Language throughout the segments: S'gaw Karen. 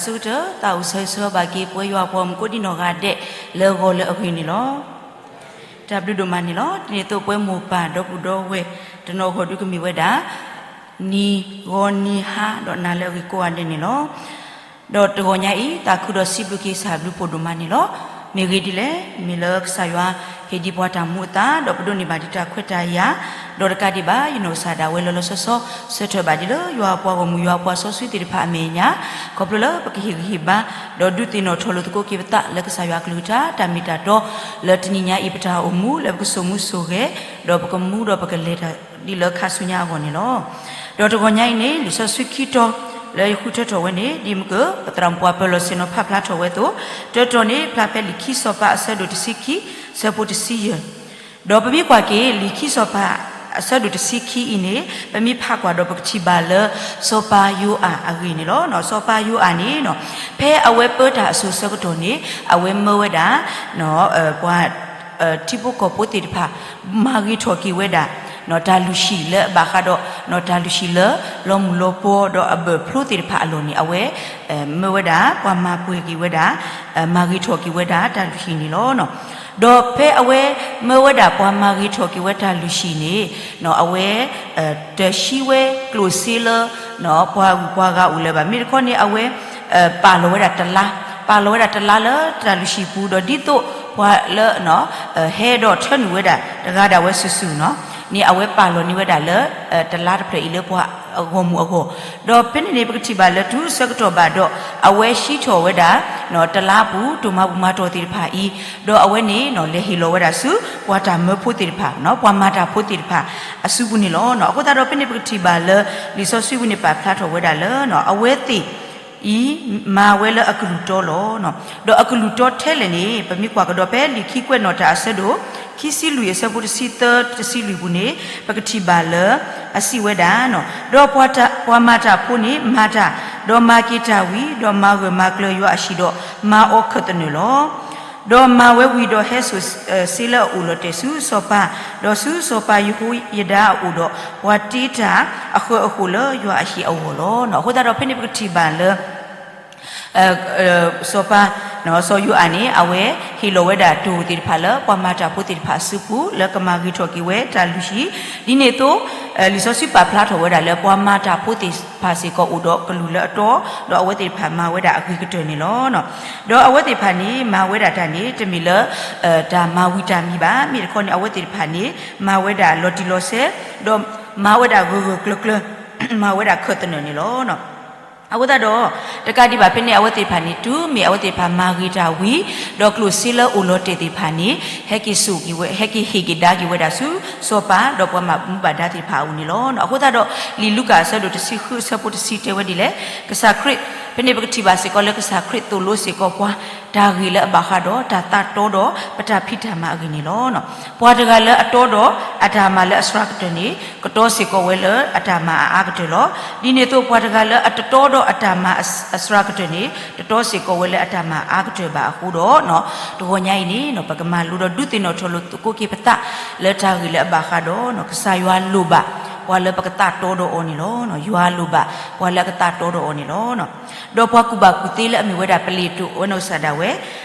အဆိကတၢၢ် သးအိၣ်ဆၢဂ့ၤဆၢဝါဘၣ်က့ၤ ပဝဲယွၤအပှၤမုၣ်ကိးဒံနီၢ်ဂၤဒဲး လၢဂီၤလၢအဂ့ၤန့ၣ်လီၤ. တၢ်ဘျုးဒိၣ်မးန့ၣ်လီၤ. ဒ်န့ၣ်အသိး ပဝဲမိၢ်ပၢ်ဒီပုၢ်ဒီဝဲၢ် တနီၤအဂီၢ်ဒုးကမ့ၢ်ဝဲဒၣ် နံၤဂီၤနံၤဟါ ဒီးနၤလၢအဂ့ၤကိးဂၤဒဲးန့ၣ်လီၤ. ဒီးတဂီၤညါအံၤ သးခုဒီးစံးဘျုးက့ၤ စံးဘျုးဖှိၣ်ဒိၣ်မးန့ၣ်လီၤ. မ့ၢ်ဂ့ၢ်ဒ်လဲၣ်, မ့ၢ်လၢကစၢ်ယွၤဟ့ၣ်ဒံးပှၤတၢ်မူအသး ဒီးပဒိးန့ၢ်ဘၣ်ဒံးတၢ်ခွဲးတၢ်ယာ်, ဒီးတကးဒံးဘၣ် ယနီၢ်ကစၢ်ဒၣ်ဝဲလီၤလီၤဆီဆီ ဆၢထၢၣ်ဘၣ်ဒံးလၢယွၤအပှၤဂီၢ်မုၢ် ယွၤအပှၤစီဆှံသ့ၣ်တဖၣ်အမဲာ်ညါ, ခီဖျိလၢပကဟ့ၣ်ဂံၢ်ဟ့ၣ်ဘါ ဒီးဒုးသ့ၣ်နီၣ်ထီၣ်လိာ်သကိးက့ၤပသးလၢကစၢ်ယွၤအကလုၢ်ကထါ တၢ်မ့ၢ်တၢ်တီ လၢတနံၤညါအံၤ ပတၢ်အိၣ်မူလၢပကစိာ်မူစိာ်ဂဲၤ ဒီးပကမူဒီးပကလဲၤတၢ်ဒ်လၢခါဆူညါအဂီၢ်န့ၣ်လီၤ. ဒီးတဂီၤညါအံၤန့ၣ် လံာ်စီဆှံခံတီၤ လၢယဃုထၢထီၣ်ဝဲန့ၣ် ဒ်မ့ၢ်က ပသရၣ်မုၣ်ပှၤပၢၤလီၢ်ဆ့ၣ်နီၤဖးဖျါထီၣ်ဝဲအသိး, တၢတီၤန့ၣ် ဖျါဖဲလံာ်ခံစီၤပၤအဆၢဒိၣ်တဆံခံ ဆၢဖိတဆံယဲၢ်, ဒီးပမ့ၢ်ကွၢ်က့ၤ လံာ်ခံစီၤပၤအဆၢဒိၣ်တဆံခံအံၤန့ၣ် ပမ့ၢ်ဖးကွၢ်ဒီးပကထံၣ်ဘၣ်လၢ စီၤပၤယိၤအၤအဂ့ၢ်န့ၣ်လီၤ. စီၤပၤယိၤအၤန့ၣ် ဖဲအဝဲပၢတၢ်အစိၤဆၢကတီၢ်န့ၣ် အဝဲမၢဝဲဒၣ် ပှၤ ထံဖိကီၢ်ဖိသ့ၣ်တဖၣ် မၤဂ့ၤထီၣ်က့ၤဝဲဒၣ် တၢ်လုၢ်ဟံၣ်လၢအဘၣ်ဃးဒီး တၢ်လုၢ်ဟံၣ်လၢ လီၤမုၢ်လီၤပှီၤဒီးအဘၢၣ်ဖျိသ့ၣ်တဖၣ်အလီၢ်န့ၣ် အဝဲ မၢဝဲဒၣ် ပှၤမၤပှဲၤက့ၤဝဲဒၣ် မၤဂ့ၤထီၣ်က့ၤဝဲဒၣ်တၢ်လုၢ်ဟံၣ်န့ၣ်လီၤ. ဒီးဖဲအဝဲမၢဝဲဒၣ်ပှၤမၤဂ့ၤထီၣ်က့ၤဝဲတၢ်လုၢ်ဟံၣ်န့ၣ် အဝဲ တဆှံဝဲကျိၣ်စ့လၢ ပှၤဂုၤပှၤဂၤအိၣ်လၢၤဘၣ်. မ့ၢ်တခီန့ၣ် အဝဲ ပာ်လီၤဝဲဒၣ်တလါ, ပာ်လီၤဝဲဒၣ်တလါလၢတၢ်လုၢ်ဟံၣ်ပူၤ ဒီးဒ်သိးပှၤလၢ ဟဲဒီးထၢနုာ်ဝဲဒၣ်တဂၤဒၣ်ဝဲစုာ်စုာ်နီၤ န့ၣ်အဝဲပာ်လီၤန့ၢ်ဝဲဒၣ်လၢ တလါတဖျၢၣ်အံၤလၢပှၤအဂီၢ်မုၢ်အဂီၢ်, ဒီးဖဲန့ၣ်န့ၣ် ပကထံၣ်ဘၣ်လၢတုၤဆၢကတီၢ်ဘၣ်ဒီး အဝဲဟံးထီၣ်ဝဲဒၣ် တလါပူၤ တိၢ်မၤဘူၣ်မၤတီၢ်သ့ၣ်တဖၣ်အံၤ, ဒီးအဝဲန့ၣ် လဲၤဟ့ၣ်လီၤဝဲဒၣ်ဆူ ပှၤတၢ်မၢဖိသ့ၣ်တဖၣ် ပှၤမၤတၢ်ဖိသ့ၣ်တဖၣ် အစုပူၤန့ၣ်လီၤ. အဃိသတးဒီး ဖဲန့ၣ်ပကထံၣ်ဘၣ်လၢ လံာ်စီဆှံပူၤန့ၣ် ပာ်ဖျါထီၣ်ဝဲဒၣ်လၢ အဝဲသ့ၣ် အံၤ မၤဝဲလၢအကလုၢ်တီလီၤ. ဒီးအကလုၢ်တီထဲလဲၣ်န့ၣ် ပမ့ၢ်ကွၢ်ကဒီးဖဲလံာ်ခံကွဲးနီၣ်တၢ်အဆၢဒိၣ် ခံဆံလွံၢ်အဆၢဖိတဆံသၢတဆံလွံၢ်ပူၤန့ၣ် ပကထံၣ်ဘၣ်လၢ အစံးဝဲဒၣ်, ဒီးပှၤမၤတၢ်ဖိန့ၣ်မၤတၢ်, ဒီးမၤက့ၤတၢ်ဝံၤ, ဒီးမၤဂၢၢ်မၤကျၢၤယွၤအဟံၣ်ဒီးမၤအီၤခၢၣ်သနၢၣ်လီၤ. ဒီးမၤဝဲဝံၤဒီးဟဲစိာ်စ့လၢအအိၣ်လီၤတဲာ်ဆူစီၤပၤ, ဒီးဆူစီၤပၤယဟိယဒၤအအိၣ်ဒီး ပှၤတ့တၢ်အဃၢၤအဃိၣ်လၢယွၤအဟံၣ်အဂီၢ်လီၤ. အဃိသတးဒီးဖဲန့ၣ်ပကထံၣ်ဘၣ်လၢ စီၤပၤ စီၤယိၤအၤန့ၣ် အဝဲဟ့ၣ်လီၤဝဲဒၣ်တိၢ်သ့ၣ်တဖၣ်လၢ ပှၤမၤတၢ်ဖိသ့ၣ်တဖၣ်အစုပူၤ လၢကမၤဂ့ၤထီၣ်က့ၤဝဲတၢ်လုၢ်ဟံၣ်, ဒ်န့ၣ်အသိး လံာ်စီဆှံပာ်ဖျါထီၣ်ဝဲဒၣ်လၢ ပှၤမၤတၢ်ဖိသ့ၣ်တဖၣ်စ့ၢ်ကီးအိၣ်ဒီးကလုၢ်လၢအတီ, ဒီးအဝဲသ့ၣ်တဖၣ်မၤဝဲဒၣ်အဂ့ၤကတၢၢ်န့ၣ်လီၤ. ဒီးအဝဲသ့ၣ်တဖၣ်န့ၣ် မၤဝဲဒၣ်တၢ်န့ၣ် တမ့ၢ်လၢ တၢ်မၤဝံၤတၢ်မံၤဘၣ်, မ့ၢ်တခီန့ၣ် အဝဲသ့ၣ်တဖၣ်န့ၣ် မၤဝဲဒၣ်လီၤတံၢ်လီၤဆဲး, ဒီးမၤဝဲဒၣ်ဂၢၢ်ဂၢၢ်ကျၢၤကျၢၤ, မၤဝဲဒၣ်ခၢၣ်သနၢၣ်န့ၣ်လီၤ. အဃိသတးဒီး တကးဒံးဘၣ်ဖဲန့ၣ် အဝဲသ့ၣ်တဖၣ်န့ၣ် တုၤမ့ၢ်အဝဲသ့ၣ်တဖၣ်မၤဂ့ၤတၢ်ဝံၤ, ဒီးကျိၣ်စ့လၢအိၣ်လီၤတဲာ်သ့ၣ်တဖၣ်န့ၣ် ဟဲက့ၤစိာ်က့ၤဝဲ, ဟဲက့ၤဟ့ၣ်က့ၤဒါက့ၤဝဲဒၣ်ဆူ စီၤပၤ ဒီးပှၤမၤမူဘၣ်ဒါသ့ၣ်တဖၣ်အအိၣ်န့ၣ်လီၤ. အဃိသတးဒီး လံာ်လူၤကၣ်အဆၢဒိၣ်တဆံဃုအဆၢဖိတဆံတဲဝဲဒ်လဲၣ်, ကစၢ်ခရံာ်, ဖဲန့ၣ်ပကထံၣ်ဘၣ်စ့ၢ်ကီးလၢကစၢ်ခရံာ်သိၣ်လိစ့ၢ်ကီးပှၤ တၢ်ဂ့ၢ်လၢအဘၣ်ဃးဒီး တၢ်သးတီဒီးပတၢ်ဖံးတၢ်မၤအဂ့ၢ်န့ၣ်လီၤ. ပှၤတဂၤလၢအတီဒီးအတၢ်မၤလၢအစှၤကတၢၢ်န့ၣ် ကတီစ့ၢ်ကီးဝဲလၢအတၢ်မၤအအါကတၢၢ်လီၤ. ဒ်န့ၣ်အသိးပှၤတဂၤလၢအတတီဒီးအတၢ်မၤအစှၤကတၢၢ်န့ၣ် တတီစ့ၢ်ကီးဝဲလၢအတၢ်မၤအါကတၢၢ်ဘၣ်အဃိဒီး တဂီၤညါအံၤန့ၣ် ပကမၤလိဒီးဒုးသ့ၣ်နီၣ်ထီၣ်လိာ်သကိးက့ၤပသး လၢတၢ်ဂ့ၢ်လၢအဘၣ်ဃးဒီး ကစၢ်ယွၤလိၣ်ဘၣ် ပှၤလၢပကသးတီဒီးအီၤန့ၣ်လီၤ. ယွၤလိၣ်ဘၣ်ပှၤလၢအကသးတီဒီးအီၤန့ၣ်လီၤ. ဒီးပှၤကူၣ်ဘၣ်ကူၣ်သ့လၢအမ့ၢ်ဝဲဒၣ် ပလ့းတိၣ် အဝဲနီၢ်ကစၢ်ဒၣ်ဝဲ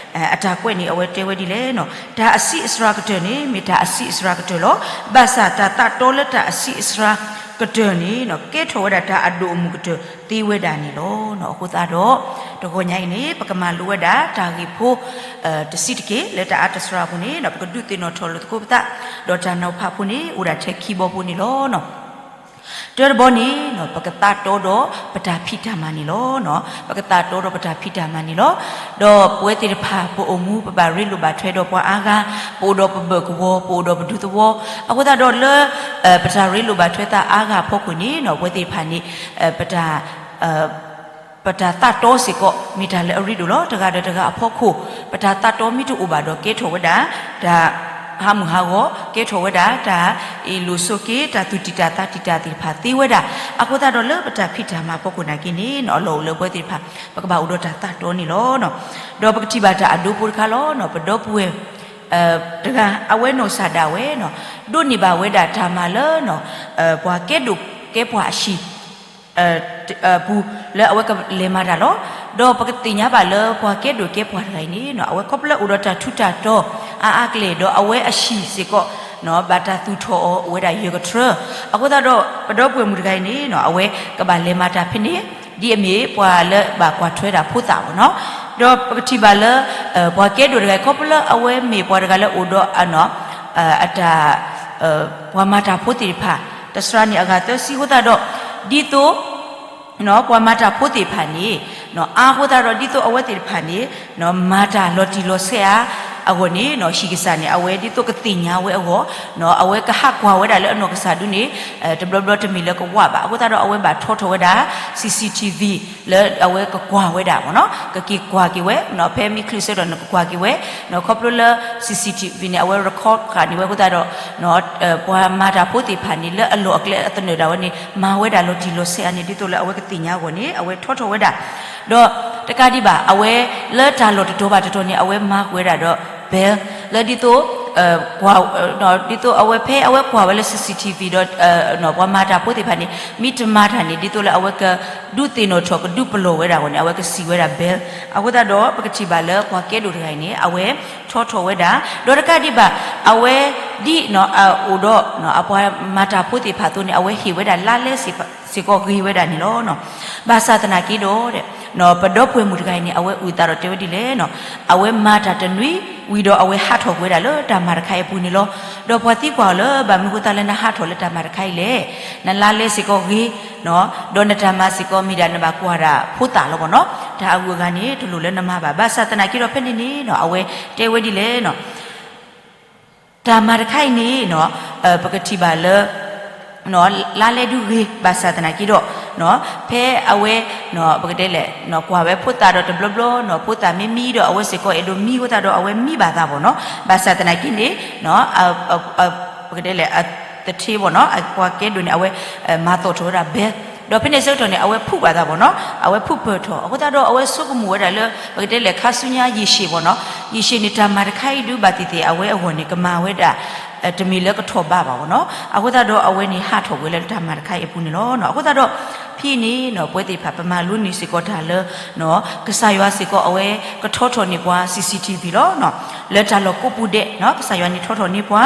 အတၢ်ကွဲးန့ၣ် အဝဲတဲဝဲဒ်လဲၣ်, တၢ်အဆံးအစှၤကတၢၢ်န့ၣ် မ့ၢ်တၢ်အဆံးအစှၤကတၢၢ်လီၤ. ဘၣ်ဆၣ်တၢ်သးတီလၢတၢ်အဆံးအစှၤကတၢၢ်န့ၣ် ကဲထီၣ်ဝဲဒၣ်တၢ်အဒိၣ်အမုၢ်ကတၢၢ်သ့ဝဲဒၣ်န့ၣ်လီၤ. အဃိသတးဒီး တဂီၤညါအံၤန့ၣ် ပကမၤလိဝဲဒၣ်တၢ်ဂ့ၢ်ဖိ တဆံးတက့ၢ် လၢတၢ်အါတစှၤအပူၤန့ၣ် ပကဒုးသ့ၣ်နီၣ်ထီၣ်လိာ်သကိးပသး, ဒီးတၢ်နီၤဖးဖိန့ၣ် အိၣ်ဒၣ်ထဲခံဘီဖိန့ၣ်လီၤ. တၢတဘီန့ၣ် ပကသးတီဒီးပတၢ်ဖံးတၢ်မၤန့ၣ်လီၤ. ပကသးတီဒီးပတၢ်ဖံးတၢ်မၤန့ၣ်လီၤ. ဒီးပဝဲသ့ၣ်တဖၣ် ပအိၣ်မူပဘၣ်ရ့လိာ်ဘၣ်ထွဲဒီးပှၤအါဂၤ, ပအိၣ်ဒီးပဘၢၣ်ကဝီၤ, ပအိၣ်ဒီးပဒူသဝီ, အဃိသတးဒီးလၢ ပတၢ်ရ့လိာ်ဘၣ်ထွဲသးအါဂၤအဖီခိၣ်န့ၣ် ပဝဲသ့ၣ်တဖၣ်န့ၣ် ပတၢ် ပတၢ်သးတီစ့ၢ်ကီး မ့ၢ်တၢ်လၢအရ့ဒိၣ်လီၤ. တဂၤဒီးတဂၤအဖီခိၣ် ပတၢ်သးတီမ့ၢ်တအိၣ်ဘၣ်ဒီး ကဲထီၣ်ဝဲဒၣ် တၢ်ဟးမုၢ်ဟးဂီၤ, ကဲထီၣ်ဝဲဒၣ် တၢ်အ့ၣ်လိာ်ဆိးက့, တၢ်သူၣ်တံၢ်တၢ်သးတံၢ်တၢ်သ့ၣ်တဖၣ်သ့ဝဲဒၣ်. အဃိသတးဒီးလၢပတၢ်ဖံးတၢ်မၤအဖီခိၣ်နာ်က့န့ၣ် အလီၢ်အိၣ်လၢပဝဲသ့ၣ်တဖၣ် ပကဘၣ်အိၣ်ဒီးတၢ်သးတီန့ၣ်လီၤ. ဒီးပကထံၣ်ဘၣ်တၢ်အဒိဖိတခါလီၤ. ပဒီပုၢ်ဝဲၢ် တဂၤ အဝဲနီၢ်ကစၢ်ဒၣ်ဝဲ ဒိးန့ၢ်ဘၣ်ဝဲဒၣ်တၢ်မၤလၢ ပှၤကဲဒိၣ်ကဲပှၢ်အဟံၣ် ပူၤ လၢအဝဲကလဲၤမၤတၢ်လီၤ. ဒီးပကသ့ၣ်ညါဘၣ်လၢပှၤကဲဒိၣ်ကဲပှၢ်တဂၤအံၤန့ၣ် အဝဲခီဖျိလၢအိၣ်ဒီးတၢ်ထူးတၢ်တီၤ အါအါကလဲာ် ဒီးအဝဲအဟံၣ်စ့ၢ်ကီး ဘၣ်တၢ်သူၣ်ထီၣ်အီၤအိၣ်ဝဲဒၣ်ယဲၢ်ကထြၢ, အဃိသတးဒီး ပဒီပုၢ်ဝဲၢ်မုၣ်တဂၤအံၤန့ၣ် အဝဲကဘၣ်လဲၤမၤတၢ်ဖဲန့ၣ် ဒ်အမ့ၢ်ပှၤလၢဘၣ်ကွၢ်ထွဲဒၣ်ဖိသၣ်ဘၣ်နီၤ. ဒီးပကထံၣ်ဘၣ်လၢ ပှၤကဲဒိၣ်တဂၤအံၤ ခီဖျိလၢအဝဲမ့ၢ်ပှၤတဂၤလၢအိၣ်ဒီး အတၢ် ပှၤမၤတၢ်ဖိသ့ၣ်တဖၣ် တစှၤန့ၣ်အဂၤသၢဆံအဃိသတးဒီး ဒ်သိး ပှၤမၤတၢ်ဖိသ့ၣ်တဖၣ်န့ၣ် အါအဃိသတးဒီး ဒ်သိးအဝဲသ့ၣ်တဖၣ်န့ၣ် မၤတၢ်လီၤတံၢ်လီၤဆဲးအါအဂီၢ်န့ၣ် ဟံၣ်ကစၢ်န့ၣ် အဝဲဒ်သိးကသ့ၣ်ညါဝဲအဂီၢ် အဝဲကဟးကွၢ်ဝဲဒၣ်လၢအနီၢ်ကစၢ်ဒုန့ၣ် တဘျီဘျီတမ့ၢ်လၢကဝးဘၣ် အဃိသတးဒီးအဝဲဘၣ်ထီထီၣ်ဝဲဒၣ် CCTV လၢအဝဲကကွၢ်ဝဲဒၣ်ဘၣ်နီၤ ကက့ၤကွၢ်က့ၤဝဲ ဖဲမ့ၢ်ချ့ဆၢကတီၢ်န့ၣ် ကကွၢ်က့ၤဝဲ ခီဖျိလၢ CCTV န့ၣ် အဝဲ record ဃာ်န့ၢ်ဝဲအဃိသတးဒီး ပှၤမၤတၢ်ဖိသ့ၣ်တဖၣ်န့ၣ် လၢအလီၢ်အကျဲအသနၢၣ်ဒၣ်ဝဲန့ၣ် မၤဝဲဒၣ်လီၤတံၢ်လီၤဆဲးအါန့ၣ် ဒ်သိးလၢအဝဲကသ့ၣ်ညါအဂီၢ်န့ၣ် အဝဲထီထီၣ်ဝဲဒၣ် ဒီးတကးဒံးဘၣ် အဝဲလၢတၢ်လီၢ်တတီၤဘၣ်တတီၤန့ၣ် အဝဲမၤကွံာ်ဝဲဒၣ်ဒီး bell လၢဒ်သိး ဒ်သိးအဝဲဖဲအဝဲကွၢ်ဝဲလၢ CCTV ဒီး ပှၤမၤတၢ်ဖိသ့ၣ်တဖၣ်န့ၣ် မ့ၢ်တမၤတၢ်န့ၣ် ဒ်သိးလၢအဝဲကဒုးသ့ၣ်နီၣ်ထီၣ်ကဒုးပလီၢ်ဝဲဒၣ်အဂီၢ်န့ၣ် အဝဲကစံးဝဲဒၣ် bell အဃိသတးဒီး ပကထံၣ်ဘၣ်လၢပှၤကဲဒိၣ်တဂၤအံၤန့ၣ် အဝဲထီထီၣ်ဝဲဒၣ် ဒီးတကးဒံးဘၣ် အဝဲဒ် အိၣ်ဒီး အပှၤမၤတၢ်ဖိသ့ၣ်တဖၣ်အသိးန့ၣ် အဝဲဟ့ၣ်ဝဲဒၣ်လါလဲစ့ၢ်ကီးဂ့ၤဝဲဒၣ်န့ၣ်လီၤ. ဘၣ်ဆၣ်သနာ်က့ဒီး ပဒီပုၢ်ဝဲၢ်မုၣ်တဂၤအံၤန့ၣ် အဝဲအုၣ်အသးဒီးတဲဝဲဒ်လဲၣ် အဝဲမၤတၢ်တနွံဝံၤဒီးအဝဲဟးထီၣ်ကွံာ်ဝဲဒၣ်လၢတၢ်မၤတခါအံၤအပူၤန့ၣ်လီၤ. ဒီးပှၤသံကွၢ်အီၤလၢ ဘၣ်မနုၤအဃိသတးလၢနဟးထီၣ်လၢတၢ်မၤတခါအံၤလဲၣ်. နလါလဲစ့ၢ်ကီးဂ့ၤ ဒီးနတၢ်မၤစ့ၢ်ကီးမ့ၢ်ဒၣ်နဘၣ်ကွၢ်ဒၣ်ဖိသၣ်လီၤဘၣ်နီၤ. တၢ်အဂုၤအဂၤန့ၣ် တလိၣ်လၢနမၤဘၣ်. ဘၣ်ဆၣ်သနာ်က့ဒီးဖဲန့ၣ်န့ၣ် အဝဲတဲဝဲဒ်လဲၣ် တၢ်မၤတခါအံၤန့ၣ် ပကထံၣ်ဘၣ်လၢ လါလဲဒုဂ့ၤ ဘၣ်ဆၣ်သနာ်က့ဒီး ဖဲအဝဲ ပကတဲလဲၣ် ကွၢ်ဝဲဖိသၣ်ဒီးတဘျီဘျီ ဖိသၣ်မ့ၢ်မံဒီးအဝဲစ့ၢ်ကီးအဲၣ်ဒိးမံအဃိသတးဒီး အဝဲမံဘၣ်သးဘၣ်နီၤ. ဘၣ်ဆၣ်သနာ်က့န့ၣ် ပကတဲလဲၣ် အသထ့ဘၣ်နီၤ အပှၤကဲဒိၣ်န့ၣ် အဝဲ မၤသီၣ်ထီၣ်ဝဲဒၣ် bell ဒီးဖဲန့ၣ်ဆၢကတီၢ်န့ၣ် အဝဲဖုးဘၣ်သးဘၣ်နီၤ အဝဲဖုးပၢၢ်ထီၣ် အဃိသတးဒီးအဝဲဆိကမိၣ်ဝဲဒၣ်လၢ ပကတဲလဲၣ် ခါဆူညါယ့ၢ်ၡ့ၣ်ဘၣ်နီၤ ယ့ၢ်ၡ့ၣ်န့ၣ်တၢ်မၤတခါအံၤဒုးဘၣ်သ့ၣ်သ့ၣ် အဝဲအဂီၢ်န့ၣ် ကမၤဝဲဒၣ် တမ့ၢ်လၢကထီၣ်ဘးဘၣ်ဘၣ်နီၤ အဃိသတးဒီးအဝဲန့ၣ်ဟးထီၣ်ကွံာ်လၢတၢ်မၤတခါအံၤအပူၤန့ၣ်လီၤ. အဃိသတးဒီး ဖဲန့ၣ် ပဝဲသ့ၣ်တဖၣ် ပမၤလိန့ၢ်စ့ၢ်ကီးတၢ်လၢ ကစၢ်ယွၤစ့ၢ်ကီးအဝဲကထီထီၣ်န့ၢ်ပှၤ CCTV လီၤ. လၢတၢ်လီၢ်ကိးပူၤဒဲး ကစၢ်ယွၤန့ၣ်ထီထီၣ်န့ၢ်ပှၤ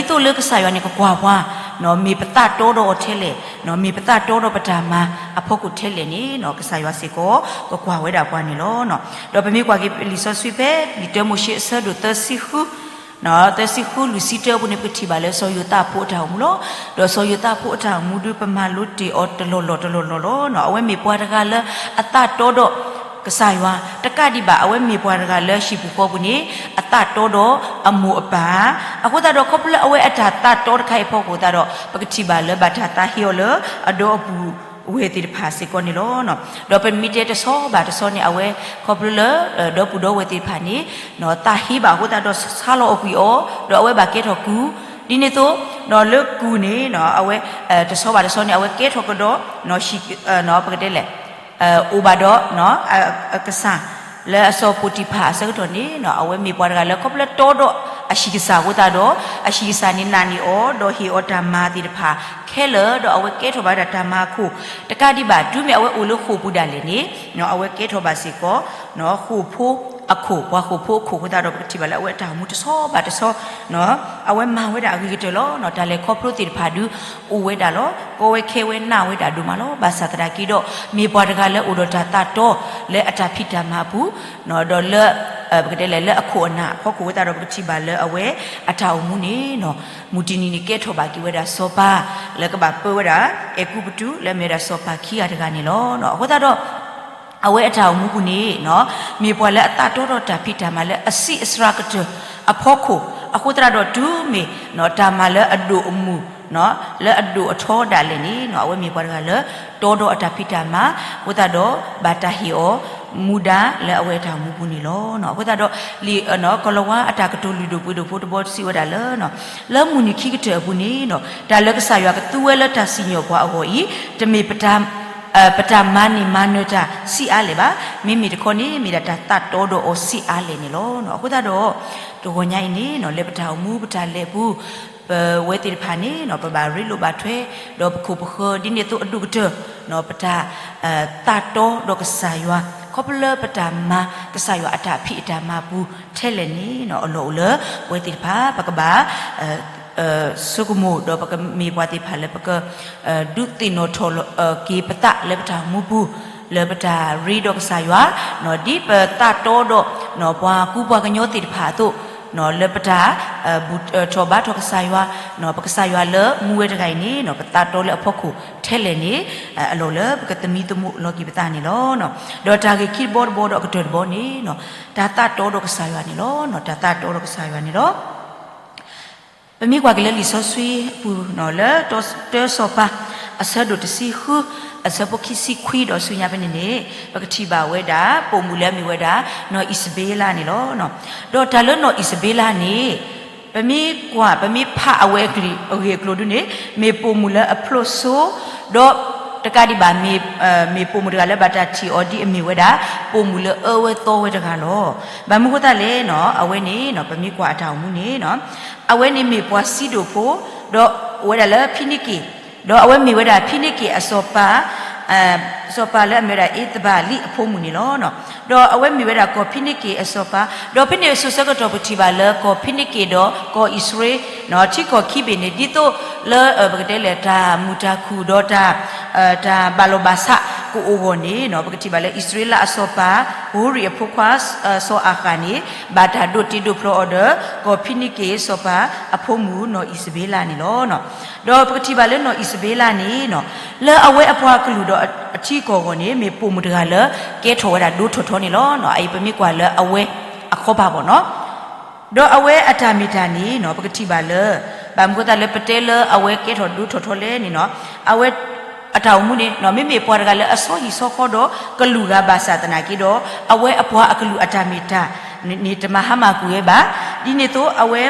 ဒ်သိးလၢကစၢ်ယွၤန့ၣ်ကကွၢ်ပှၤ မ့ၢ်ပသးတီဒီးအီၤထဲလဲၣ် မ့ၢ်ပသးတီဒီးပတၢ်မၤအဖီခိၣ်ထဲလဲၣ်န့ၣ် ကစၢ်ယွၤစ့ၢ်ကီး ကကွၢ်ဝဲဒၣ်ပှၤန့ၣ်လီၤ. ဒီးပမ့ၢ်ကွၢ်က့ၤလံာ်စီဆှံဖဲ လံာ်တၢမိၤၡ့အဆၢဒိၣ်သၢဆံဃု သၢဆံဃုလွံၢ်ဆံတၢအပူၤန့ၣ် ပကထံၣ်ဘၣ်လၢစီၤယိၤသးဖိအတၢ်အိၣ်မူလီၤ. ဒီးစီၤယိၤသးဖိအတၢ်အိၣ်မူဒုး ပမၤလိတ့ၢ်အီၤတလီၢ်လီၢ်တလီၢ်လီၢ်လီၤ. အဝဲမ့ၢ်ပှၤတဂၤလၢအသးတီဒီး ကစၢ်ယွၤ တကးဒံးဘၣ် အဝဲမ့ၢ်ပှၤတဂၤလၢဟံၣ်ပူၤဃီပူၤန့ၣ် အသးတီဒီးအမိၢ်အပၢ် အဃိသတးဒီး ခီဖျိလၢအဝဲအတၢ်သးတီတခါအံၤအဖီခိၣ်သတးဒီး ပကထံၣ်ဘၣ်လၢဘၣ်တၢ်သးဟ့အီၤလၢအဒီပုၢ်ဝဲၢ်သ့ၣ်တဖၣ်စ့ၢ်ကီးန့ၣ်လီၤ. ဒီးပမ့ၢ်တဲတဆီဘၣ်တဆီန့ၣ် အဝဲခီဖျိလၢ ဒီပုၢ်ဒီဝဲၢ်သ့ၣ်တဖၣ်န့ၣ် သးဟ့ဘၣ်အဃိသတးဒီး ဆါလီၤအီၣ်ကွံာ်အီၤ ဒီးအဝဲဘၣ်ကဲထီၣ်ကူၣ် ဒ်န့ၣ်အသိး လၢကူၣ်န့ၣ် အဝဲ တဆီဘၣ်တဆီန့ၣ် အဝဲကဲထီၣ်ကဒီး ပကတဲလဲၣ် အိၣ်ဘၣ်ဒီး ကစၢ် လၢအစီၤပီၤတံၤဖၣ်အဆၢကတီၢ်န့ၣ် အဝဲမ့ၢ်ပှၤတဂၤလၢခီဖျိတီဒီးအဟံၣ်ကစၢ်အဃိသတးဒီး အဟံၣ်ကစၢ်န့ၣ်နာ်န့ၢ်အီၤ ဒီးဟ့ၣ်အီၤတၢ်မၤသ့ၣ်တဖၣ်ခဲလၢာ် ဒီးအဝဲကဲထီၣ်ဘၣ်ဝဲဒၣ်တၢ်မၤအခိၣ် တကးဒံးဘၣ် တုၤမ့ၢ်အဝဲအိၣ်လၢဃိာ်ပူၤဒၣ်လဲာ်န့ၣ် အဝဲကဲထီၣ်ဘၣ်စ့ၢ်ကီး ဃိာ်ဖိအခိၣ် ပှၤဃိာ်ဖိအခိၣ်အဃိသတးဒီး ပကထံၣ်ဘၣ်လၢအဝဲအတၢ်အိၣ်မူတဆီဘၣ်တဆီ အဝဲမၤဝဲဒၣ်အဂ့ၤကတၢၢ်လီၤ. တၢ်လဲၤခီဖျိသ့ၣ်တဖၣ်ဒုးအိၣ်ဝဲဒၣ်လီၤ. ကီဝဲခဲဝဲနးဝဲဒၣ်ဒိၣ်မးလီၤ. ဘၣ်ဆၣ်သနာ်က့ဒီး မ့ၢ်ပှၤတဂၤလၢအိၣ်ဒီးတၢ်သးတီလၢအတၢ်ဖံးတၢ်မၤအပူၤ ဒီးလၢ ပကတဲလဲၣ် လၢအခိၣ်အနၢ်အဖီခိၣ်အဃိသတးဒီး ပကထံၣ်ဘၣ်လၢအဝဲအတၢ်အိၣ်မူန့ၣ် မုၢ်တနံၤန့ၣ်ကဲထီၣ်ဘၣ်က့ၤဝဲဒၣ်စီၤပၤ လၢကဘၣ်ပၢဝဲဒၣ် အဲၤကူပတူး လၢအမ့ၢ်ဝဲဒၣ်စီၤပၤခံဂၤတဂၤန့ၣ်လီၤ. အဃိသတးဒီး အဝဲအတၢ်အိၣ်မူပူၤန့ၣ် မ့ၢ်ပှၤလၢအသးတီဒီးတၢ်ဖံးတၢ်မၤလၢအဆံးအစှၤကတၢၢ်အဖီခိၣ် အဃိသတးဒီးတုၤမ့ၢ် တၢ်မၤလၢအဒိၣ်အမုၢ် လၢအဒိၣ်အထီဒၣ်လဲာ်န့ၣ် အဝဲမ့ၢ်ပှၤတဂၤလၢ တီဒီးအတၢ်ဖံးတၢ်မၤ အဃိသတးဒီး ဘၣ်တၢ်ဟ့ၣ်အီၤ မူဒါလၢအဝဲအတၢ်အိၣ်မူပူၤန့ၣ်လီၤ. အဃိသတးဒီး လံာ် ကီၤလၤဝါအတၢ်ကတိၤလုၢ်ဒိၣ်ပှ့ၤဒိၣ်ဖိတဘီတဆံးဝဲဒၣ်လၢ လၢမုၢ်နံၤခံကတၢၢ်အပူၤန့ၣ် တၢ်လၢကစၢ်ယွၤကသူဝဲလၢတၢ်စံၣ်ညီၣ်ပှၤအဂီၢ်အံၤ တမ့ၢ် ပတၢ်မၤန့ၢ်မၤနၢၤတၢ်ဆံးအါလဲၣ်ဘၣ်. မ့မ့ၢ်တခီန့ၣ် မ့ၢ်ဒၣ်တၢ်သးတီဒီးအီၤဆံးအါလဲၣ်န့ၣ်လီၤ. အဃိသတးဒီး တဂီၤညါအံၤန့ၣ် လၢပတၢ်အိၣ်မူပတၢ်လဲၤအပူၤ ပဝဲသ့ၣ်တဖၣ်န့ၣ် ပဘၣ်ရ့လိာ်ဘၣ်ထွဲ ဒီးပခိၣ်ပဃၢၤ ဒ်န့ၣ်အသိးအဒိၣ်ကတၢၢ် ပတၢ် သးတီဒီးကစၢ်ယွၤ ခီဖျိလၢပတၢ်မၤကစၢ်ယွၤအတၢ်ဖံးအတၢ်မၤပူၤထဲလဲၣ်န့ၣ် အလီၢ်အိၣ်လၢ ပဝဲသ့ၣ်တဖၣ် ပကဘၣ် ဆိကမိၣ် ဒီးပကမ့ၢ်ပှၤသ့ၣ်တဖၣ်လၢပက ဒုးသ့ၣ်နီၣ်ထီၣ်က့ၤပသးလၢပတၢ်မူပူၤ လၢပတၢ်ရ့ဒီးကစၢ်ယွၤ ဒ်ပသးတီဒီး ပှၤကူပှၤကညီသ့ၣ်တဖၣ်အသိး လၢပတၢ် ဘူၣ်ထီၣ်ဘါထီၣ်ကစၢ်ယွၤ ပကစၢ်ယွၤလၢမူဝဲတဂၤအံၤန့ၣ် ပသးတီလၢအဖီခိၣ်ထဲလဲၣ်န့ၣ် အလီၢ်လၢပကသမံသမိးလီၤက့ၤပသးန့ၣ်လီၤ. ဒီးတၢ်ဂ့ၢ်ခံတဘီတဘီဒီးအကတၢၢ်တဘီန့ၣ် တၢ်သးတီဒီးကစၢ်ယွၤန့ၣ်လီၤ. တၢ်သးတီဒီးကစၢ်ယွၤန့ၣ်လီၤ. ပမ့ၢ်ကွၢ်က့ၤလၢလံာ်စီဆှံအပူၤ လၢတၢစီၤပၤ အဆၢဒိၣ်တဆံဃု အဆၢဖိခံဆံခွံဒီးဆူညါဖဲန့ၣ်န့ၣ် ပကထံၣ်ဘၣ်ဝဲဒၣ် ပိာ်မုၣ်လၢအမ့ၢ်ဝဲဒၣ် နီၢ်အံၣ်စဘ့လးန့ၣ်လီၤ. ဒီးတၢ်လၢနီၢ်အံၣ်စဘ့လးန့ၣ် ပမ့ၢ်ကွၢ် ပမ့ၢ်ဖးအဝဲအဂ့ၢ်အကျိၤဒုန့ၣ် မ့ၢ်ပိာ်မုၣ်လၢအဖျိးစိ ဒီးတကးဒံးဘၣ် မ့ၢ်ပိာ်မုၣ်တဂၤလၢဘၣ်တၢ်ထံၣ်အီၤဒ်အမ့ၢ်ဝဲဒၣ် ပိာ်မုၣ်လၢအၢဝဲသီဝဲတဂၤလီၤ. ဘၣ်မနုၤဃိသတးလဲၣ်န့ၣ် အဝဲန့ၣ် ပမ့ၢ်ကွၢ်အတၢ်အိၣ်မူန့ၣ် အဝဲန့ၣ်မ့ၢ်ပှၤစံဒိၣ်ဖိ ဒီးအိၣ်ဝဲဒၣ်လၢဖံနံက့ၣ်, ဒီးအဝဲမ့ၢ်ဝဲဒၣ်ဖံနံက့ၣ်အစီၤပၤ စီၤပၤလၢအမ့ၢ်ဝဲဒၣ်အ့သဘၤလံၣ်အဖိမုၣ်န့ၣ်လီၤ. ဒီးအဝဲမ့ၢ်ဝဲဒၣ်ကီၢ်ဖံနံက့ၣ်အစီၤပၤ, ဒီးဖဲန့ၣ်စိၤဆၢကတီၢ်ပထံၣ်ဘၣ်လၢကီၢ်ဖံနံက့ၣ်ဒီးကီၢ်အံၣ်စရ့လး ထံကီၢ်ခံဘ့ၣ်န့ၣ် ဒ်သိးလၢ ပကတဲလဲၣ် တၢ်မုာ်တၢ်ခုၣ်ဒီးတၢ် တၢ်ဘၣ်လီၢ်ဘၣ်စးကအိၣ်အဂီၢ်န့ၣ် ပကထံၣ်ဘၣ်လၢအံၣ်စရ့လးအစီၤပၤ ဟိရံၣ်အဖိခွါ စီၤအၤဃၣ်န့ၣ် ဘၣ်တၢ်ဒိးတ့ဒိးဖျီအီၤဒီး ကီၢ်ဖံနံက့ၣ်စီၤပၤအဖိမုၣ်နီၢ်အံၣ်စဘ့လးန့ၣ်လီၤ. ဒီးပကထံၣ်ဘၣ်လၢနီၢ်အံၣ်စဘ့လးန့ၣ် လၢအဝဲအပှၤကလုာ်ဒီးအထံအကီၢ်အဂီၢ်န့ၣ် မ့ၢ်ပိာ်မုၣ်တဂၤလၢကဲထီၣ်ဝဲဒၣ်ဒိထီၣ်ထီန့ၣ်လီၤ. အအံၤပမ့ၢ်ကွၢ်လၢအဝဲအခီပၤဘၣ်န့ၣ် ဒီးအဝဲအတၢ်မ့ၢ်တၢ်န့ၣ် ပကထံၣ်ဘၣ်လၢ ဘၣ်မနုၤဃိသတးလၢပတဲလၢအဝဲကဲထီၣ်ဒိထီၣ်ထီလဲၣ်န့ၣ် အဝဲအတၢ်အိၣ်မူန့ၣ် မ့မ့ၢ်ပှၤတဂၤလၢအစီဟံၣ်စီဃီဒီးကလုာ်ဂၤဘၣ်ဆၣ်သနာ်က့ဒီး အဝဲအပှၤအကလုာ်အတၢ်မ့ၢ်တၢ်န့ၣ် တမၤဟါမၢ်ကွံာ်ဝဲဘၣ်. ဒ်န့ၣ်အသိးအဝဲ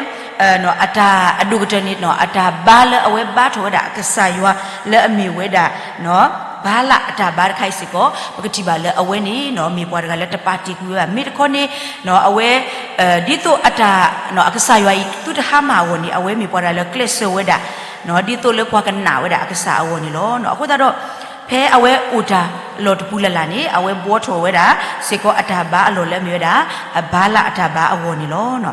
အတၢ်အဒိၣ်ကတၢၢ်န့ၣ် အတၢ်ဘါလၢအဝဲဘါထီၣ်ဝဲဒၣ်အကစၢ်ယွၤလၢအမ့ၢ်ဝဲဒၣ် ဘၤလးအတၢ်ဘါတခါအံၤစ့ၢ်ကီး ပကထံၣ်ဘၣ်လၢအဝဲန့ၣ် မ့ၢ်ပှၤတဂၤလၢတပာ်တ့ၢ်ကွံာ်ဝဲဘၣ်. မ့ၢ်တခီန့ၣ် အဝဲ ဒ်သိးအတၢ် အကစၢ်ယွၤအံၤသုတဟါမၢ်အဂီၢ်န့ၣ် အဝဲမ့ၢ်ပှၤတဂၤလၢကျဲးစၢးဝဲဒၣ် ဒ်သိးလၢပှၤကနာ်ဝဲဒၣ်အကစၢ်အဂီၢ်န့ၣ်လီၤ. အဃိသတးဒီး ဖဲအဝဲအိၣ်တၢ်လီၢ်တပူၤလၢ်လၢ်န့ၣ် အဝဲဘှီထီၣ်ဝဲဒၣ်စ့ၢ်ကီးအတၢ်ဘါအလီၢ်လၢအမ့ၢ်ဝဲဒၣ် ဘၤလးအတၢ်ဘါအဂီၢ်န့ၣ်လီၤ.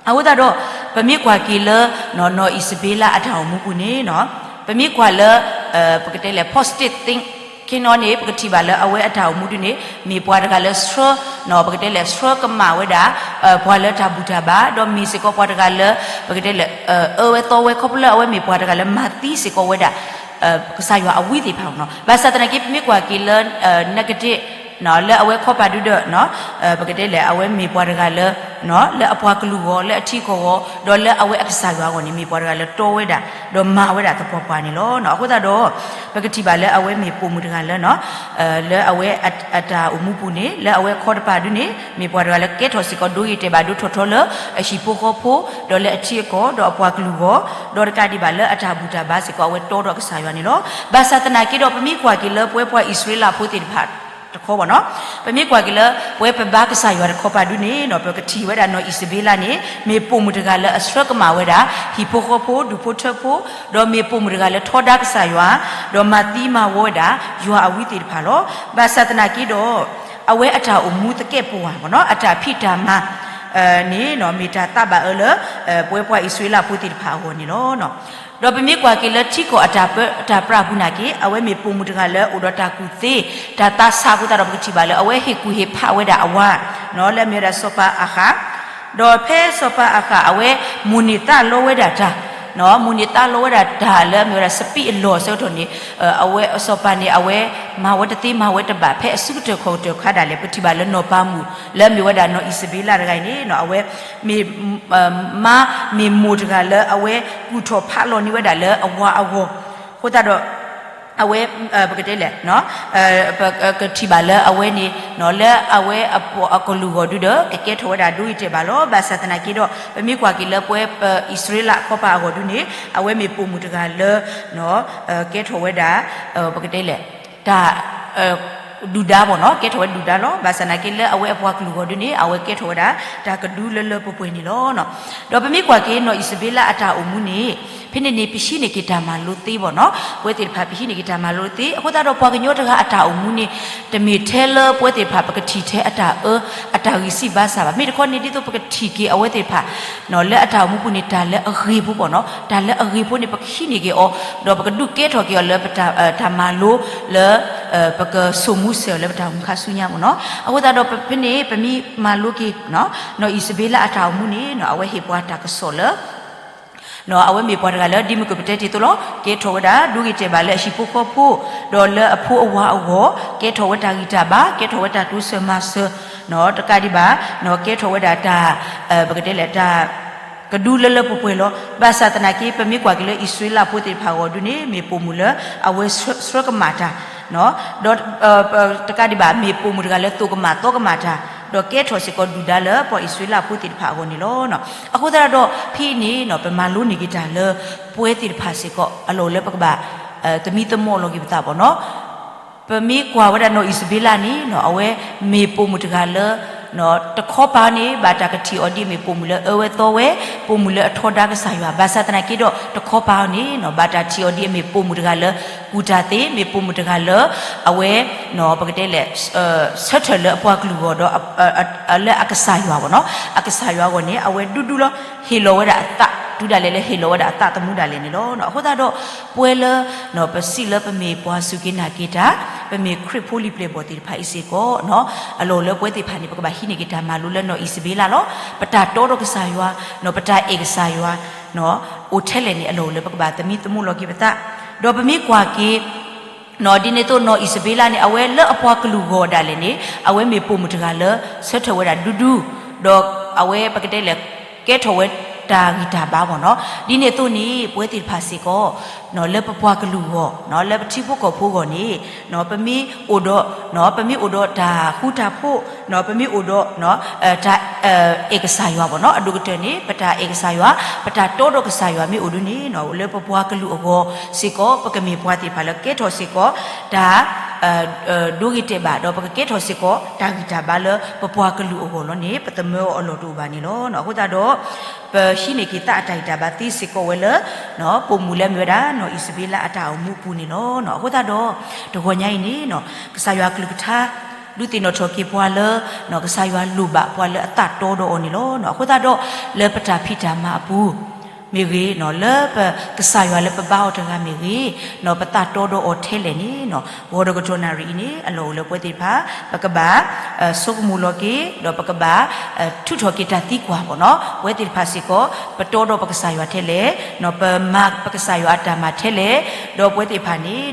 အဃိသတးဒီး ပမ့ၢ်ကွၢ်က့ၤလၢ နီၢ်အံၣ်စဘ့လးအတၢ်အိၣ်မူပူၤန့ၣ် ပမ့ၢ်ကွၢ်လၢ ပကတဲလဲၣ် positive thinking န့ၣ် ပကထံၣ်ဘၣ်လၢအဝဲအတၢ်အိၣ်မူဒုန့ၣ် မ့ၢ်ပှၤတဂၤလၢဆှၢ ပကတဲလဲၣ် ဆှၢကမၣ်ဝဲဒၣ် ပှၤလၢတၢ်ဘူၣ်တၢ်ဘါ ဒီးမ့ၢ်စ့ၢ်ကီးပှၤတဂၤလၢ ပကတဲလဲၣ် အၢဝဲသီဝဲခီဖျိလၢအဝဲမ့ၢ်ပှၤတဂၤလၢမၤသံစ့ၢ်ကီးဝဲဒၣ် ကစၢ်ယွၤအဝံသ့ၣ်တဖၣ်န့ၣ်. ဘၣ်ဆၣ်သနာ်က့ ပမ့ၢ်ကွၢ်က့ၤလၢ negative လၢအဝဲခီပၤဒုဒီး ပကတဲလဲၣ် အဝဲမ့ၢ်ပှၤတဂၤလၢ လၢအပှၤကလုာ်ဂီၢ် လၢအထံကီၢ်ဂီၢ် ဒီးလၢအဝဲအကစၢ်ယွၤအဂီၢ်န့ၣ် မ့ၢ်ပှၤတဂၤလၢတီဝဲဒၣ် ဒီးမၤဝဲဒၣ်သပှၢ်ပှၢ်န့ၣ်လီၤ. အဃိသတးဒီး ပကထံၣ်ဘၣ်လၢအဝဲမ့ၢ်ပိာ်မုၣ်တဂၤလၢ လၢအဝဲအတၢ်အိၣ်မူပူၤန့ၣ် လၢအဝဲခီတပၤဒုန့ၣ် မ့ၢ်ပှၤတဂၤလၢကဲထီၣ်စ့ၢ်ကီးဒိဂ့ၤတဲာ်ဘၣ်ဒိထီၣ်ထီလၢ အဟံၣ်ဖိဃီဖိ ဒီးလၢအထံအကီၢ် ဒီးအပှၤကလုာ်ဂီၢ် ဒီးတကးဒံးဘၣ်လၢအတၢ်ဘူၣ်တၢ်ဘါစ့ၢ်ကီး အဝဲတီဒီးကစၢ်ယွၤန့ၣ်လီၤ. ဘၣ်ဆၣ်သနာ်က့ဒီး ပမ့ၢ်ကွၢ်က့ၤလၢပဝဲပှၤအံၣ်စရ့လးဖိသ့ၣ်တဖၣ်တခီဘၣ်န့ၣ် ပမ့ၢ်ကွၢ်က့ၤလၢ ပဝဲပဘါကစၢ်ယွၤတခီပၤဒုန့ၣ် ပကထံၣ်ဝဲဒၣ်နီၢ်အံၣ်စဘ့လးန့ၣ် မ့ၢ်ပိာ်မုၣ်တဂၤလၢအဆှၢကမၣ်ဝဲဒၣ် ဟံၣ်ဖိဃီဖိ ဒူၣ်ဖိထၢဖိ ဒီးမ့ၢ်ပိာ်မုၣ်တဂၤလၢထီဒါကစၢ်ယွၤ ဒီးမၤသံမၤဝီဝဲဒၣ် ယွၤအဝံသ့ၣ်တဖၣ်လီၤ. ဘၣ်ဆၣ်သနာ်က့ဒီး အဝဲအတၢ်အိၣ်မူသကဲာ်ပဝး အတၢ်ဖံးတၢ်မၤ န့ၣ် မ့ၢ်တၢ်သးဘၣ်အၢလၢ ပဝဲပှၤအံၣ်စရ့လးဖိသ့ၣ်တဖၣ်အဂီၢ်န့ၣ်လီၤ. ဒီးပမ့ၢ်ကွၢ်က့ၤလၢထံကီၢ်အတၢ်ပၢတၢ်ပြးပူၤနာ်က့ အဝဲမ့ၢ်ပိာ်မုၣ်တဂၤလၢအိၣ်ဒီးတၢ်ကူၣ်သ့ တၢ်သးဆးအဃိသတးဒီး ပကထံၣ်ဘၣ်လၢအဝဲဟ့ၣ်ကူၣ်ဟ့ၣ်ဖးဝဲဒၣ်အဝၤ လၢအမ့ၢ်ဝဲဒၣ်စီၤပၤအၤဃး ဒီးဖဲစီၤပၤအၤဃး အဝဲမိၣ်န့ၢ်သးလီဝဲဒၣ်တၢ် မိၣ်န့ၢ်သးလီဝဲဒၣ်တၢ်လၢအမ့ၢ်ဝဲဒၣ်စပံးအလီၢ်အဆၢကတီၢ်န့ၣ် အဝဲစီၤပၤန့ၣ် အဝဲမၤဝဲတသ့မၤဝဲတဘၣ် ဖဲအစုကတၢၢ်ခီၣ်ကတၢၢ်ခါဒၣ်လဲာ် ပထံၣ်ဘၣ်လၢနီၢ်ပၤမုၣ် လၢအမ့ၢ်ဝဲဒၣ်နီၢ်အံၣ်စဘ့လးတဂၤအံၤန့ၣ် အဝဲ မ့ၢ် မါမ့ၢ်မိၢ်တဂၤလၢအဝဲကူၣ်ထီၣ်ဖးလီၤန့ၢ်ဝဲဒၣ်လၢအဝၤအဂီၢ် အဃိသတးဒီး အဝဲ ပကတဲလဲၣ် ပကထံၣ်ဘၣ်လၢအဝဲန့ၣ် လၢအဝဲအကလုာ်ဂီၢ်ဒုဒီး ကကဲထီၣ်ဝဲဒၣ်ဒိဂ့ၤတဲာ်ဘၣ်လီၤ. ဘၣ်ဆၣ်သနာ်က့ဒီး ပမ့ၢ်ကွၢ်က့ၤလၢပဝဲပအံၣ်စရ့လးအခီပၤအဂီၢ်ဒုန့ၣ် အဝဲမ့ၢ်ပိာ်မုၣ်တဂၤလၢ ကဲထီၣ်ဝဲဒၣ် ပကတဲလဲၣ် တၢ် ဒုၣ်ဒါဘၣ်နီၤ, ကဲထီၣ်ဝဲဒုၣ်ဒါလီၤ. ဘၣ်ဆၣ်သနာ်က့လၢအဝဲအပှၤကလုာ်အဂီၢ်ဒုန့ၣ် အဝဲကဲထီၣ်ဝဲဒၣ် တၢ်ကဒုလၢလၢပှဲၤပှဲၤန့ၣ်လီၤ. ဒီးပမ့ၢ်ကွၢ်က့ၤနီၢ်အံၣ်စဘ့လးအတၢ်အိၣ်မူန့ၣ် ဖဲန့ၣ်န့ၣ် ပဟံးန့ၢ်က့ၤတၢ်မၤလိသ့ဘၣ်နီၤ, ပဝဲသ့ၣ်တဖၣ်ပဟံးန့ၢ်က့ၤတၢ်မၤလိသ့. အဃိသတးဒီးပှၤကညီတဂၤအတၢ်အိၣ်မူန့ၣ် တမ့ၢ်ထဲလၢပဝဲသ့ၣ်တဖၣ်ပကထံၣ်ထဲအတၢ်အၢ အတၢ်ဂံၢ်စၢ်ဘါစၢ်ဘၣ်. မ့ၢ်တခီန့ၣ် ဒ်သိးပကထံၣ်က့ၤအဝဲသ့ၣ်တဖၣ် လၢအတၢ်အိၣ်မူပူၤန့ၣ် တၢ်လၢအဂ့ၤဖိဘၣ်နီၤ, တၢ်လၢအဂ့ၤဖိန့ၣ် ပကဟံးန့ၢ်က့ၤအီၤ, ဒီးပကဒုးကဲထီၣ်က့ၤအီၤလၢပတၢ် တၢ်မၤလိလၢ ပကဆိမိၣ်စဲအီၤလၢပတၢ်အိၣ်မူခါဆူညါမ့ၢ်နီၤ. အဃိသတးဒီးဖဲန့ၣ် ပမ့ၢ်မၤလိက့ၤ နီၢ်အံၣ်စဘ့လးအတၢ်အိၣ်မူန့ၣ် အဝဲဟ့ၣ်ပှၤတၢ်ကစီၣ်လၢ အဝဲမ့ၢ်ပှၤတဂၤလၢ ဒ်မုၢ်ကပတဲတ့ၢ်အသိးလီၤ, ကဲထီၣ်ဝဲဒၣ် ဒိဂ့ၤတဲာ်ဘၣ်လၢအဟံၣ်ဖိဃီဖိ ဒီးလၢအဖိအဝၤအဂီၢ်, ကဲထီၣ်ဝဲတၢ်ဂံၢ်တၢ်ဘါ, ကဲထီၣ်ဝဲတၢ်တိစၢၤမၤစၢၤ, တကးဒံးဘၣ် ကဲထီၣ်ဝဲဒၣ်တၢ် ပကတဲလဲၣ် တၢ်ကဒုလၢလၢပှဲၤပှဲၤလီၤ. ဘၣ်ဆၣ်သနာ်က့ ပမ့ၢ်ကွၢ်က့ၤလၢအံၣ်စရ့လးဖိသ့ၣ်တဖၣ်အဂီၢ်ဒုန့ၣ် မ့ၢ်ပိာ်မုၣ်လၢအဝဲဆှၢကမၣ်တၢ် ဒီး တကးဒံးဘၣ် မ့ၢ်ပိာ်မုၣ်တဂၤလၢသိၣ်ကမၣ်သီကမၣ်တၢ်, ဒီးကဲထီၣ်စ့ၢ်ကီးဒုၣ်ဒါလၢပှၤအံၣ်စရ့လးဖိသ့ၣ်တဖၣ်အဂီၢ်န့ၣ်လီၤ. အဃိသတးဒီး ဖဲအံၤန့ၣ် ပမၤလိန့ၢ်က့ၤတၢ်လၢ ပဝဲသ့ၣ်တဖၣ်စ့ၢ်ကီး အလီၢ်အိၣ်လၢပကဘၣ် သမံသမိးလီၤက့ၤပသးဘၣ်နီၤ. ပမ့ၢ်ကွၢ်ဝဲဒၣ်နီၢ်အံၣ်စဘ့လးန့ၣ် အဝဲမ့ၢ်ပိာ်မုၣ်တဂၤလၢ တခီပၤန့ၣ် ဘၣ်တၢ်ကထံၣ်အီၤဒ်အမ့ၢ်ပိာ်မုၣ်လၢအၢဝဲသီဝဲ, ပိာ်မုၣ်လၢအထီဒါကစၢ်ယွၤ, ဘၣ်ဆၣ်သနာ်က့ဒီး တခီပၤန့ၣ် ဘၣ်တၢ်ထံၣ်အီၤဒ်အမ့ၢ်ပိာ်မုၣ်တဂၤလၢ ကူၣ်တၢ်သ့, မ့ၢ်ပိာ်မုၣ်တဂၤလၢ အဝဲ ပကတဲလဲၣ် ဆၢထၢၣ်လၢအပှၤကလုာ်အဂီၢ်ဒီး လၢအကစၢ်ယွၤဘၣ်နီၤ, အကစၢ်ယွၤအဂီၢ်န့ၣ် အဝဲဒူဒူလီၤ, ဟ့ၣ်လီၤဝဲဒၣ်အသး တုၤဒၣ်လဲာ်လၢဟ့ၣ်လီၤဝဲဒၣ်အသးသမူဒၣ်လဲာ်န့ၣ်လီၤ. အဃိသတးဒီး ပဝဲလၢ ပစံးလၢပမ့ၢ်ပှၤစူၢ်က့ၤနာ်က့ၤတၢ်, ပမ့ၢ်ခရံာ်ဖိလံၤပျဲၢ်ဘီၣ်သ့ၣ်တဖၣ်အံၤစ့ၢ်ကီး အလီၢ်အိၣ်လၢပဝဲသ့ၣ်တဖၣ်န့ၣ် ပကဘၣ်ဟံးန့ၢ်က့ၤတၢ်မၤလိလၢနီၢ်အံၣ်စဘ့လးလီၤ. ပတၢ်တီဒီးကစၢ်ယွၤ, ပတၢ်အဲၣ်ကစၢ်ယွၤ အိၣ်ထဲလဲၣ်န့ၣ် အလီၢ်အိၣ်လၢပကဘၣ်သမံသမိးလီၤက့ၤပသး, ဒီးပမ့ၢ်ကွၢ်က့ၤ ဒ်န့ၣ်အသိးနီၢ်အံၣ်စဘ့လးန့ၣ် အဝဲလၢအပှၤကလုာ်ဂီၢ်ဒၣ်လဲာ်န့ၣ် အဝဲမ့ၢ်ပိာ်မုၣ်တဂၤလၢ ဆၢထၢၣ်ဝဲဒၣ်ဒူဒူ, ဒီးအဝဲပကတဲလဲၣ် ကဲထီၣ်ဝဲတၢ်ဂံၢ်တၢ်ဘါဘၣ်နီၤ. ဒ်န့ၣ်အသိးန့ၣ် ပဝဲသ့ၣ်တဖၣ်စ့ၢ်ကီး လၢပပှၤကလုာ်ဂီၢ်, လၢပထံဖိကီၢ်ဖိဂီၢ်န့ၣ် ပမ့ၢ်အိၣ်ဒီး ပမ့ၢ်အိၣ်ဒီးတၢ်ဃူတၢ်ဖိး, ပမ့ၢ်အိၣ်ဒီး တၢ် အဲၣ်ကစၢ်ယွၤဘၣ်နီၤ, အဒိၣ်ကတၢၢ်န့ၣ် ပတၢ်အဲၣ်ကစၢ်ယွၤ, ပတၢ်တီဒီးကစၢ်ယွၤမ့ၢ်အိၣ်ဒုန့ၣ် လၢပပှၤကလုာ်အဂီၢ်စ့ၢ်ကီး ပကမ့ၢ်ပှၤသ့ၣ်တဖၣ်လၢကဲထီၣ်စ့ၢ်ကီး တၢ် ဒိဂ့ၤတဲာ်ဘၣ်, ဒီးပကကဲထီၣ်စ့ၢ်ကီး တၢ်ဂံၢ်တၢ်ဘါလၢပပှၤကလုာ်အဂီၢ်လီၤန့ၣ် ပသမၢအီၤအလီၢ်တအိၣ်ဘၣ်န့ၣ်လီၤ. အဃိသတးဒီး ပဟံးန့ၢ်က့ၤသးအတၢ်ဂံၢ်တၢ်ဘါသ့စ့ၢ်ကီးဝဲလၢ ပိာ်မုၣ်လၢအမ့ၢ်ဝဲဒၣ် နီၢ်အံၣ်စဘ့လးအတၢ်အိၣ်မူအပူၤန့ၣ်လီၤ. အဃိသတးဒီး တဂီၤညါအံၤန့ၣ် ကစၢ်ယွၤအကလုၢ်ကထါ ဒုးသ့ၣ်နီၣ်ထီၣ်က့ၤပှၤလၢ ကစၢ်ယွၤလိၣ်ဘၣ်ပှၤလၢအသးတီဒီးအီၤန့ၣ်လီၤ. အဃိသတးဒီး လၢပတၢ်ဖံးတၢ်မၤအပူၤ မ့ၢ်ဂ့ၤ, လၢပကစၢ်ယွၤလၢပဘါအီၤတဂၤမ့ၢ်ဂ့ၤ, ပသးတီဒီးအီၤထဲလဲၣ်န့ၣ် ဂီၤဒီးကတီၢ်နၣ်ရံၣ်အံၤန့ၣ် အလီၢ်အိၣ်လၢပဝဲသ့ၣ်တဖၣ် ပကဘၣ် ဆိကမိၣ်လီၤက့ၤ ဒီးပကဘၣ် ထုးထီၣ်က့ၤတၢ်သံကွၢ်ဘၣ်နီၤ, ပဝဲသ့ၣ်တဖၣ်စ့ၢ်ကီး ပတီဒီးပကစၢ်ယွၤထဲလဲၣ်, ပမၤပကစၢ်ယွၤအတၢ်မၤထဲလဲၣ်, ဒီးပဝဲသ့ၣ်တဖၣ်န့ၣ်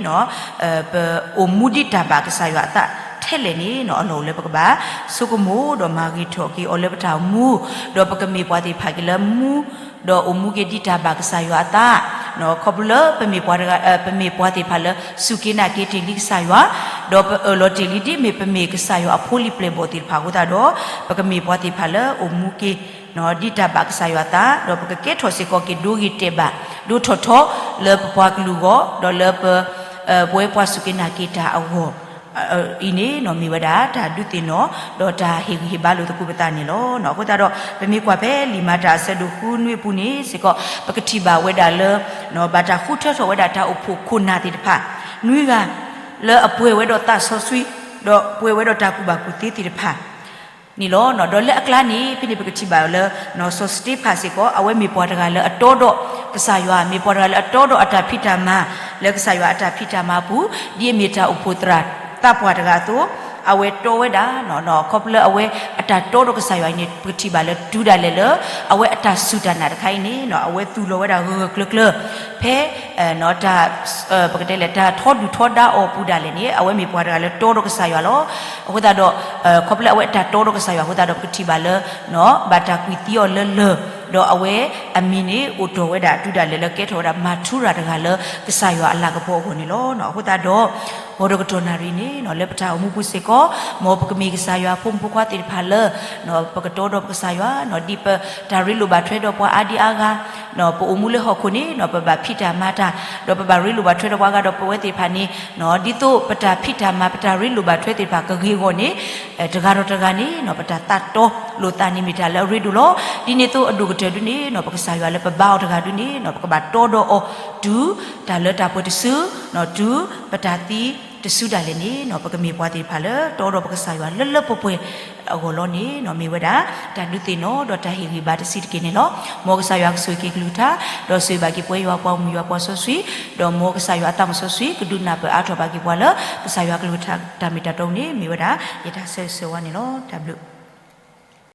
ပအိၣ်မူဒ်တၢ်ဘၣ်ကစၢ်ယွၤအသးထဲလဲၣ်န့ၣ် အလီၢ်အိၣ်လၢပကဘၣ် ဆိကမိၣ်ဒီးမၤဂ့ၤထီၣ်က့ၤအီၤလၢပတၢ်အိၣ်မူ, ဒီးပကမ့ၢ်ပှၤသ့ၣ်တဖၣ်က့ၤလၢမူ ဒီးအိၣ်မူက့ၤဒ်တၢ်ဘၣ်ကစၢ်ယွၤအသး, ခီဖျိလၢပမ့ၢ်ပှၤတဂၤ ပမ့ၢ်ပှၤသ့ၣ်တဖၣ်လၢ စူၢ်က့ၤနာ်က့ၤတ့ၢ်လံကစၢ်ယွၤ, ဒီးပအၢၣ်လီၤတ့ၢ်လံ ဒ်မ့ၢ်ပမ့ၢ်ကစၢ်ယွၤအဖိလံၤပျဲၢ်ဘီၣ်သ့ၣ်တဖၣ်အဃိသတးဒီး ပကမ့ၢ်ပှၤသ့ၣ်တဖၣ်လၢအိၣ်မူက့ၤ ဒ်တၢ်ဘၣ်ကစၢ်ယွၤအသး, ဒီးပကကဲထီၣ်စ့ၢ်ကီးက့ၤဒိဂ့ၤတဲာ်ဘၣ် ဒိထီၣ်ထီလၢပပှၤကလုာ်အဂီၢ်, ဒီးလၢပ ပဝဲပှၤစူၢ်က့ၤနာ်က့ၤတၢ်အဂီၢ် အံၤန့ၣ် မ့ၢ်ဝဲဒၣ်တၢ်ဒုးသ့ၣ်နီၣ် ဒီးတၢ်ဟ့ၣ်ဂံၢ်ဟ့ၣ်ဘါလိာ်သကိးပသးန့ၣ်လီၤ. အဃိသတးဒီး ပမ့ၢ်ကွၢ်ဖဲလံာ်မၤတၢ်အဆၢဒိၣ်ဃုနွံအပူၤန့ၣ်စ့ၢ်ကီး ပကထံၣ်ဘၣ်ဝဲဒၣ်လၢ ဘၣ်တၢ်ဃုထၢထီၣ်ဝဲဒၣ်တၢ်အိၣ်ဖှိၣ်ခိၣ်နၢ်သ့ၣ်တဖၣ် နွံဂၤ လၢအပှဲၤဝဲဒီးသးစီဆှံ ဒီးပှဲၤဝဲဒီးတၢ်ကူၣ်ဘၣ်ကူၣ်သ့သ့ၣ်တဖၣ် န့ၣ်လီၤ. ဒီးလၢအကျါန့ၣ် ဖဲန့ၣ်ပကထံၣ်ဘၣ်လၢ စီၤစတ့ဖၣ်စ့ၢ်ကီး အဝဲမ့ၢ်ပှၤတဂၤလၢအတီဒီးကစၢ်ယွၤ, မ့ၢ်ပှၤတဂၤလၢအတီဒီးအတၢ်ဖံးတၢ်မၤ လၢကစၢ်ယွၤအတၢ်ဖံးတၢ်မၤအပူၤ ဒ်အမ့ၢ်တၢ်အိၣ်ဖှိၣ်သရၣ်သးပှၢ်တဂၤအသိး အဝဲတီဝဲဒၣ် ခီဖျိလၢအဝဲအတၢ်တီဒီးကစၢ်ယွၤအံၤန့ၣ် ပကထံၣ်ဘၣ်လၢတုၤဒၣ်လဲာ်လၢ အဝဲအတၢ်စူၢ်တၢ်နာ်တခါအံၤန့ၣ် အဝဲသူၣ်လီၤဝဲဒၣ်ဂၢၢ်ဂၢၢ်ကျၢၤကျၢၤ ဖဲ တၢ် ပကတဲလဲၣ် တၢ်ထီဒုၣ်ထီဒါအီၤအပူၤဒၣ်လဲာ်န့ၣ် အဝဲမ့ၢ်ပှၤတဂၤလၢတီဒီးကစၢ်ယွၤလီၤ. အဃိသတးဒီး ခီဖျိလၢအဝဲအတၢ်တီဒီးကစၢ်ယွၤအဃိသတးဒီး ပကထံၣ်ဘၣ်လၢ ဘၣ်တၢ်ကွံာ်သံအီၤလၢလၢၢ်, ဒီးအဝဲအမံၤန့ၣ် အိၣ်တ့ၢ်ဝဲဒၣ် တုၤဒၣ်လဲာ်လၢကဲထီၣ်ဝဲဒၣ်မၤထူရၤတဂၤလၢကစၢ်ယွၤအလၤကပီၤအဂီၢ်န့ၣ်လီၤ. အဃိသတးဒီး အဃိဒီးကတီၢ်နၣ်ရံၣ်န့ၣ် လၢပတၢ်အိၣ်မူပူၤစ့ၢ်ကီး မ်ပကမ့ၢ်ကစၢ်ယွၤအဖိမုၣ်ဖိခွါသ့ၣ်တဖၣ်လၢ ပကတီဒီးပကစၢ်ယွၤ ဒ်ပတၢ်ရ့လိာ်ဘၣ်ထွဲဒီးပှၤအါဒံအါဂၤ ပအိၣ်မူလၢဟီၣ်ခိၣ်န့ၣ် ပဘၣ်ဖံးတၢ်မၤတၢ် ဒီးပဘၣ်ရ့လိာ်ဘၣ်ထွဲဒီးပှၤဂၤဒီးပဝဲသ့ၣ်တဖၣ်န့ၣ် ဒ်သိးပတၢ်ဖံးတၢ်မၤ ပတၢ်ရ့လိာ်ဘၣ်ထွဲသ့ၣ်တဖၣ်ကဂ့ၤအဂီၢ်န့ၣ် တဂၤဒီးတဂၤန့ၣ် ပတၢ်သးတီလိာ်သးန့ၣ်မ့ၢ်တၢ်လၢအရ့ဒိၣ်လီၤ. ဒ်န့ၣ်အသိးအဒိၣ်ကတၢၢ်ဒုန့ၣ် ပကစၢ်ယွၤလၢပဘါအီၤတဂၤဒုန့ၣ် ပကဘၣ်တီဒီးအီၤ တုၤတၢ်လၢတၢ်ပှဲၤတစု တုၤပတၢ်သံတစုဒၣ်လဲာ်န့ၣ် ပကမ့ၢ်ပှၤသ့ၣ်တဖၣ်လၢတီဒီးပကစၢ်ယွၤလၢလၢပှဲၤပှဲၤအဂီၢ်လီၤန့ၣ် မ့ၢ်ဝဲဒၣ် တၢ်ဒုးသ့ၣ်နီၣ်ဒီးတၢ်ဟ့ၣ်ဂံၢ်ဘါတဆံးတက့ၢ်န့ၣ်လီၤ. မ်ကစၢ်ယွၤကဆိၣ်ဂ့ၤက့ၤကလုၢ်ကထါ ဒီးဆိၣ်ဂ့ၤဘၣ်က့ၤပဝဲယွၤပှၤမုၣ်ယွၤပှၤစီဆှံ ဒီးမ်ကစၢ်ယွၤအသးမုၣ်စီဆှံ ကဒုးနၢ်ပၢၢ်အါထီၣ်ဘၣ်က့ၤပှၤလၢ ကစၢ်ယွၤကလုၢ်ကထါတၢ်မ့ၢ်တၢ်တီန့ၣ် မ့ၢ်ဝဲဒၣ် ယတၢ်ဆၢဂ့ၤဆၢဝါန့ၣ်လီၤ. တၢ်ဘျုး